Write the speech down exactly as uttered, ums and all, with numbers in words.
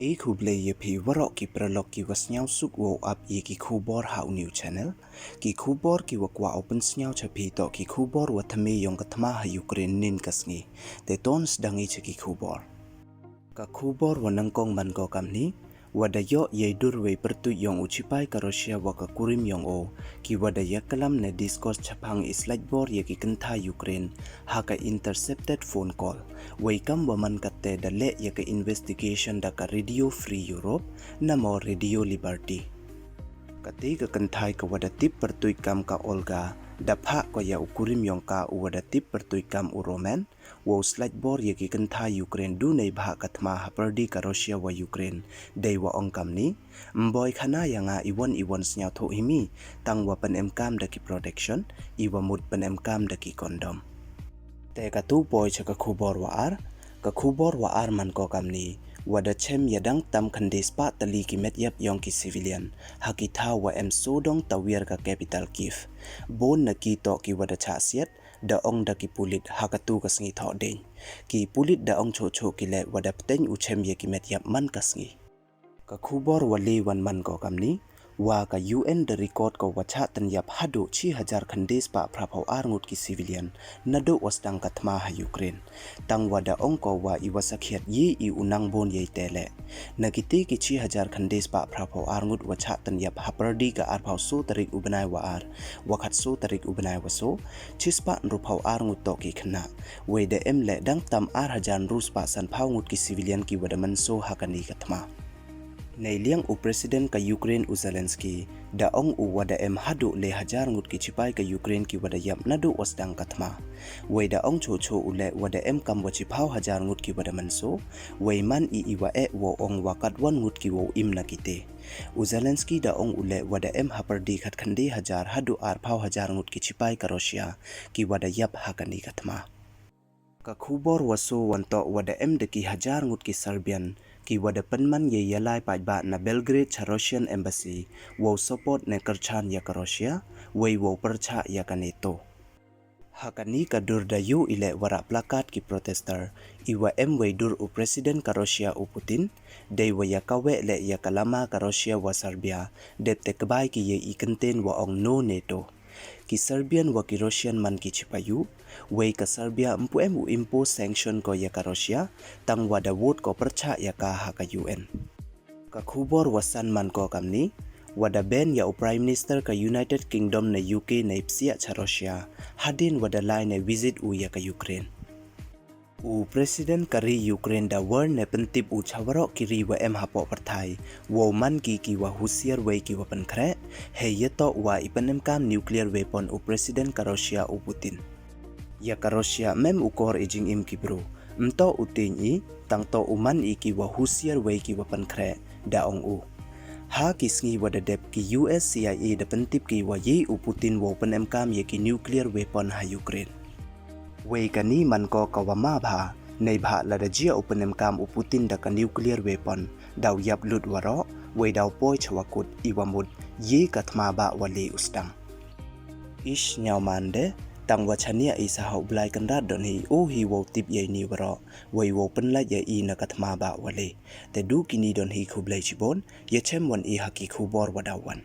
E khublei ya phi waroh ki paralok ki wa sniawsuk wow ap ya ki khubor ha u new channel. Ki khubor ki wa kwah u pynsniaw cha phi toh ki khubor wa thymme yong ka thma ha Ukraine nin ka sngi. Te ton sdang i cha ki khubor. Ka khubor wa nyngkong man ko kamni, wa da yoh yei dur wei pyrtuit yong u chipai ka Russia wa ka kurim yong o, ki wa da yaklam ne discuss chaphang i slaitbor ya ki kynthai Ukraine, ha ka intercepted phone call. Wei kam wa man katte da leh ya ka investigation da ka Radio Free Europe, namo Radio Liberty. Kate ka kynthai ka wa da tip pyrtuit kam ka Olga, da phah ko ya u kurim yong ka u wa da tip pyrtuit kam u Roman, wow slaitbor ya ki kynthai Ukraine du neibhah ka thma hapyrdi ka Russia wa Ukraine, dei wa ong kamni, mboi khana ya nga iwon iwon sniawthuh hi mi, tang wa pynemkam da ki protection, i wa mut pynemkam da ki condom. Te katu poi cha ka khubor wa ar, ka khubor wa ar man ko kamni, wa da chem ya dang tam khyndai spah tylli ki metyap yong ki civilian, ha ki thaw wa em sawdong tawiar ka capital Kyiv. Bun na ki toh ki wa da chah siat, da ong da ki pulit ha katu ka sngi Thohdieñ. Ki pulit da ong choh choh ki leh wa da pteng u chem ya ki metyap man ka sngi. Ka khubor wa le wan man ko kamni, wa ka U N da record ko wa chah tynyap haduh chi hajar khyndai spah phraphaw ar ngut ki civilian, naduh wa sdang ka thma ha Ukraine. Tang wa da ong ko wa i wa sakhiat ye i u nang bun yei te leh. Na kite ki chi hajar khyndai spah phraphaw ar ngut wa chah tynyap hapyrdi ka arphaw so tarik u bnai wa ar, wa khatso tarik u bnai wa so, chi spah ynruphaw ar ngut toh ki khynnah. Wei da em leh dang tam ar hajar ynru spah sanphaw ngut ki civilian ki wa da mynsaw ha kani ka thma. Neiliang u President ka Ukraine u Zelensky, da ong u wa da em haduh le hajar ngut ki chipai ka Ukraine ki wa da yap naduh wa sdang ka thma. Wei da ong choh choh u leh wa da em kam wa chiphaw hajar ngut ki wa da mynsaw, wei man i i wa eh wow ong wa katwon ngut ki wow im na kite. U Zelensky da ong u leh wa da em hapyrdi khatkhyndai hajar haduh arphaw hajar ngut ki chipai ka Russia, ki wa da yap ha kani ka thma. Ka khubor wa so wan toh wa da em da ki hajar ngut ki Serbian, ki wa da pynman yei yalai paidbah na Belgrade cha Russian Embassy, wow support ne kyrchan ya ka Russia, wei wow pyrchah ya ka NATO. Ha kani ka dur da yoh i leh wa rah placard ki protester, i wa em wei dur u President ka Russia u Putin, dei wa ya kaweh leh ya ka lama ka Russia wa Serbia, dep te kbai ki yei i kyntien wa ong no NATO. Ki Serbian wa ki Russian man ki chipayu, wei ka Serbia mpu em u impose sanction ko ya ka Russia, tang wa da vote ko pyrchah ya ka ha ka U N. Ka khubor wa san man ko kamni, wa da ban ya u Prime Minister ka United Kingdom ne U K ne psiah cha Russia, hadien wa da lai ne visit u ya ka Ukraine. U President ka ri Ukraine da warn ne pyntip u cha waroh ki ri wa em hapoh pyrthai, wow man ki ki wa husiar wei ki wa pynkhreh, hei ya toh wa i pynemkam nuclear weapon u President ka Russia u Putin. Ya ka Russia mem u kor i jingim ki bru, mtoh u tieng i, tang toh u man i ki wa husiar wei ki wa pynkhreh, da ong u. Ha ki sngi wa da dep ki U S C I A da pyntip ki wa yei u Putin wow pynemkam ya ki nuclear weapon ha Ukraine. Wei kani man ko ka wa ma bha, neibhah lada jia u pynemkam u Putin da ka nuclear weapon, daw yap lut waroh, wei daw poi cha wa kut i wa mut, yei ka thma bah wa le u sdang. Ish nyaw man de, tang wa chania i sa ha u Blai Kynrad don hi, u hi wow tip yei ni waroh, wei wow pynlait yei i na ka thma bah wa le. Te du kini don hi, khublei chibun, ya chem wan i ha ki khubor wa daw wan.